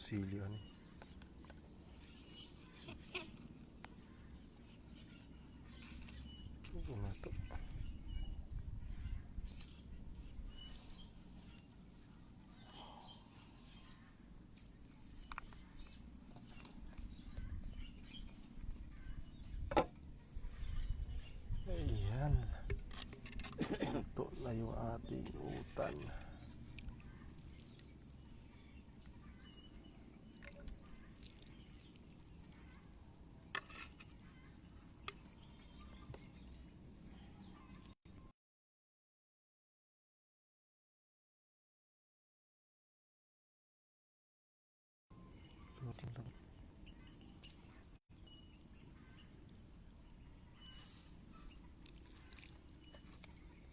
Sili ani. Ano to? Ayan. Ito na yung ating utan.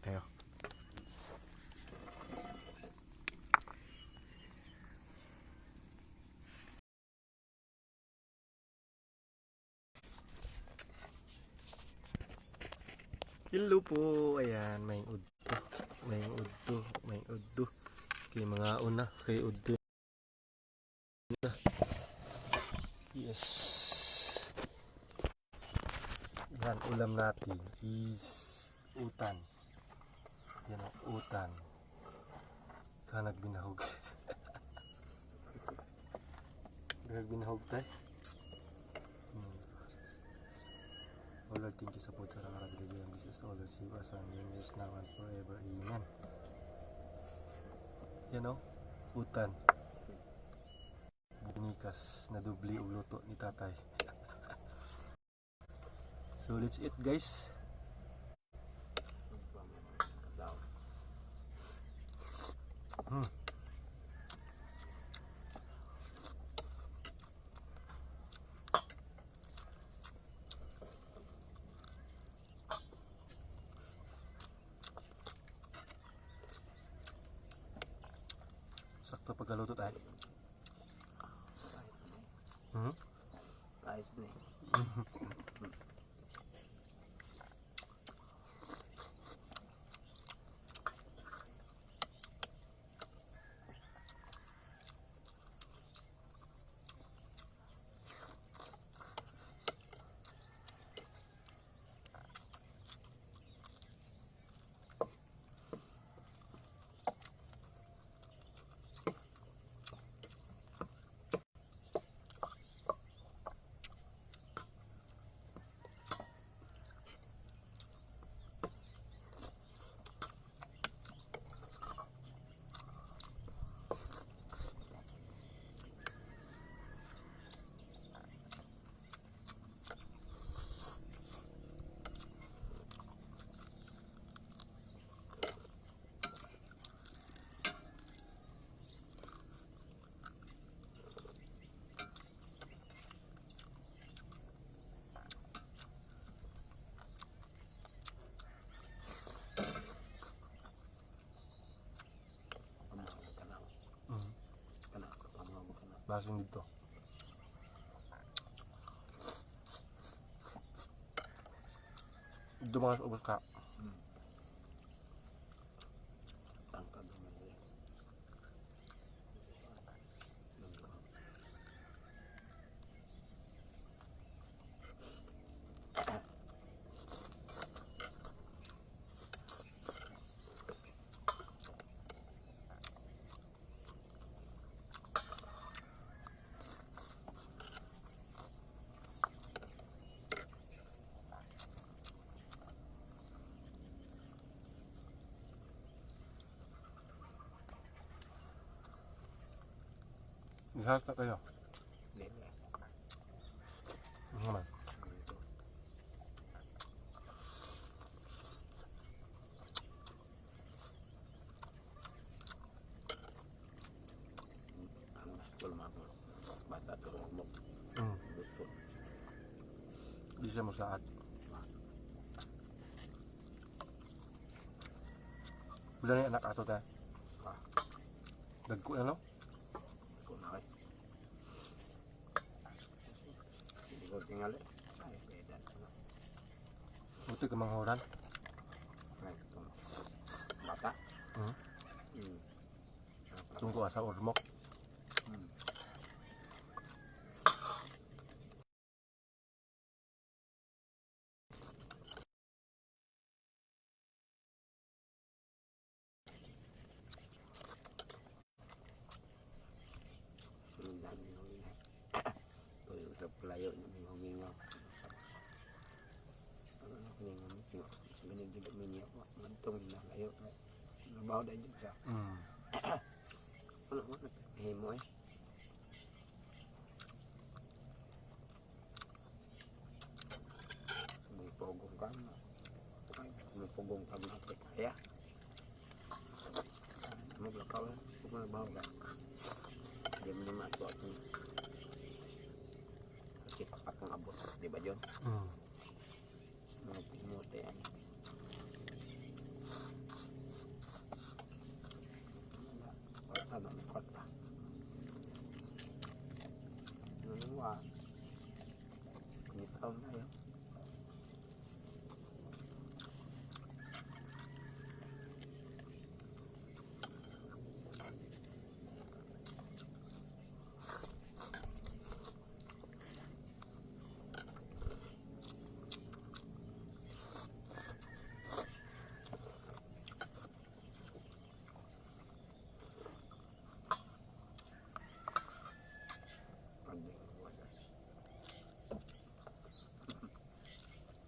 Tayo. Hello po. Ayan, may udto. May udto. May udto. Kay mga una. Kay udto na. Yes. Yan, ulam natin is utan. Yan ang utan. Kanag binahog. Kanag binahog tayo. Oh Lord, thank you sa food sa karabili. This is all Lord, save us and years now and forever. Amen. Yan o, utan. Bunikas na dubli og luto ni tatay. So let's eat, guys. Sakto pagkaluto tayo. Ayos na eh. Pamaw ka na. Kana, pamaw ka na. Basin dito. Dito mga ubos ka. Tangkad naman siya. Gihasta kayo. Hindi na. Ano naman? Dito. Ano, wala mga bata to mo. Gusto. Di siya masaat. Wala na yung anak ato ta. Ah. Dagko na, no? Ko na kay. Hindi ko tingali. Ay, beda na. Buti ka manghoran. Ay, ito. Bata. Tungko asa ormok. Dili minyo madtong na layo. Nabaw dai jud sa. Ano mo himo eh. Mupugong ka na. Ay, mupugong ka na kaya. Maglakaw lang. Huwag mo nabaw ka. Hindi mo naman ato atong kasi atong abot. Di ba, John? Mm. Mga pimote yan. Kwarta na, may kwarta. Ano wa? Ngitaw na yun.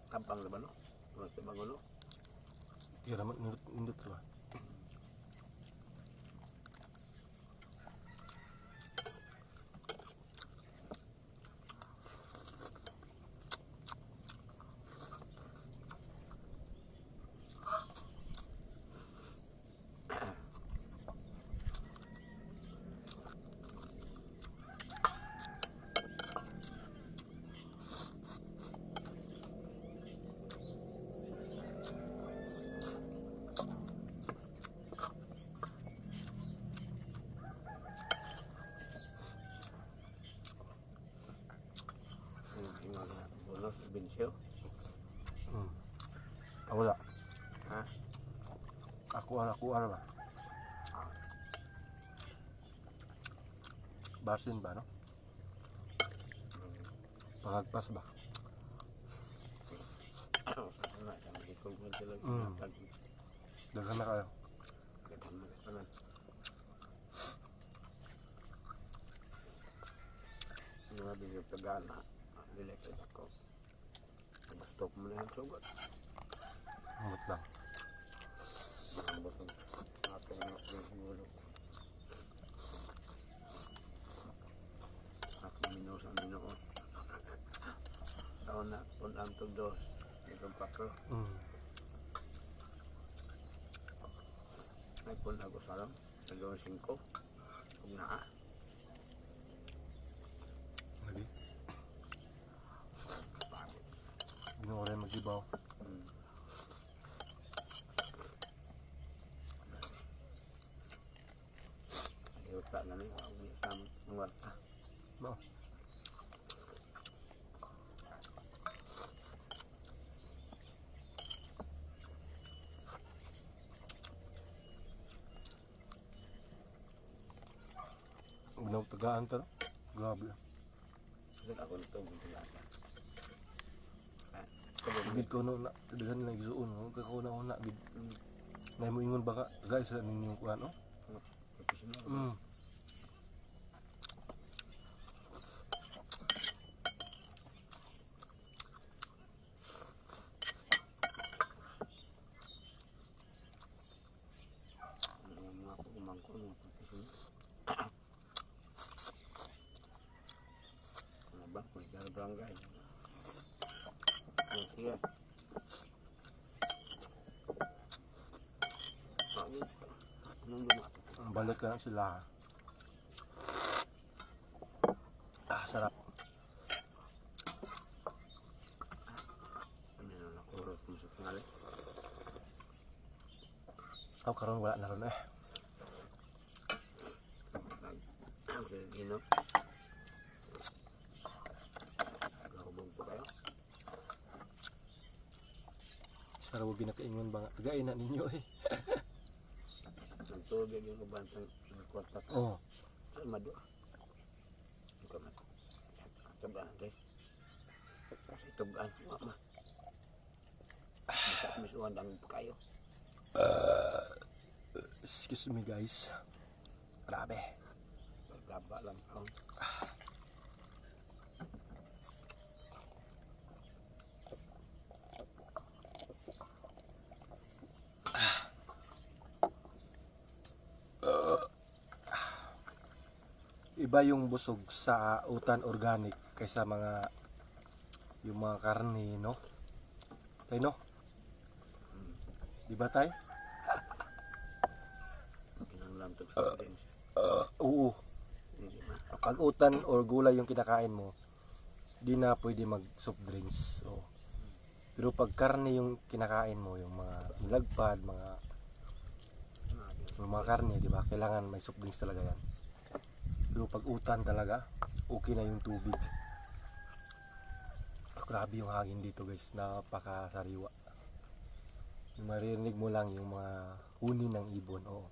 Tampang na ba no? Wala sa bangulo. Tira man nindot nindot ba? Yung mga bonus, binsyo. Ah, wala. Ha? Ako ara ba? Basin ba no? Pangagpas ba? Daghan na kayo. Daghan na kayo. Mga bigyo pagana. Dili kay ako. Gusto ko muna yung sugot. Humot lang. Mga busog. Atong gulo. Ako minusa minuot. Taon na, punang tug dos. Itong 4. Ay, punta ko sa lang. Nagawang 5. Huwag na ah. Lagi. Pagod. Ginoo rin magibaw. Ayaw pa na niya. Huwag niya sa mga. No. Ginoo tagaan ta. Grabe. Kasi ako nito, tagaan. Gid ko no na daghan na gisuon no kako na una gid. Nay mo ingon baka guys sa ninyong kuan no. Mga kumangko, mga professional. Ano ba? May barangay. Sige. Balik na sila. Ah, sarap. Ano na nakurot mo sa pangalan? Ako karon wala na ron eh. Gino. Gahubog po kayo. Sarap wag ginakaingon ba nga. Tagain na ninyo eh. Nagtubig yung uban ng kwarta. Oh. Ay, madu. Ikaw man. Tugaan, guys. Kasi tugaan. Wa ma. Bisa misuan ang kayo. Excuse me guys. Grabe. Gaba lang ang. Iba yung busog sa utan organic kaysa mga yung mga karne, no? Tay, no? Di ba, tay? Kinanglam to sa drinks. Oo. Hindi man. Pag utan or gulay yung kinakain mo, di na pwede mag soft drinks. Oo. Pero pag karne yung kinakain mo, yung mga nilagpad, mga karne, di ba? Kailangan may soft drinks talaga yan. Pero pag utan talaga, okay na yung tubig. Grabe yung hangin dito, guys, napakasariwa. Yung maririnig mo lang yung mga huni ng ibon. Oo.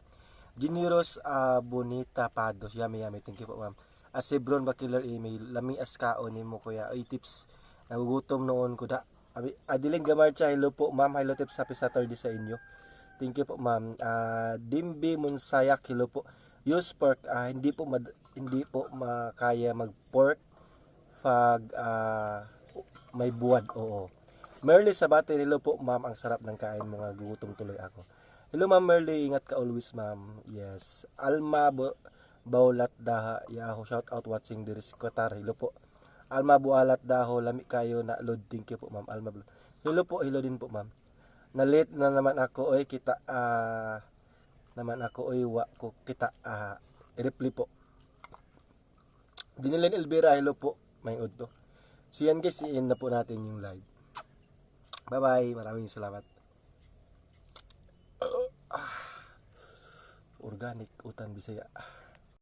Generous Bonita Pados, yummy yummy. Thank you po, ma'am. Asebron Bakiller email, lami as kaon nimo, kuya. Ay tips, nagugutom noon ko da. Abi, Adeline Gamarcha, hello po, ma'am. Hello tips, happy Saturday sa inyo. Thank you po, ma'am. Dimbi Munsayak, hello po. Use pork, hindi po makaya mag pork pag may buwad, oo. Merly Sabate, hello po, ma'am. Ang sarap ng kain mo nga, gugutom tuloy ako. Hello, ma'am Merly, ingat ka always, ma'am. Yes. Alma Baulat Daha, Yahoo, shout out watching diri sa Qatar. Hello po. Alma Bualat Daho, lami kayo na load. Thank you po, ma'am. Alma Hello po, hello din po, ma'am. Na-late na naman ako, oy, kita naman ako, oy, wa ko kita reply po. Dinilin Elvira, hello po. May udto. So yan guys, i-end na po natin yung live. Bye-bye. Maraming salamat. Ah. Organic Utan Bisaya.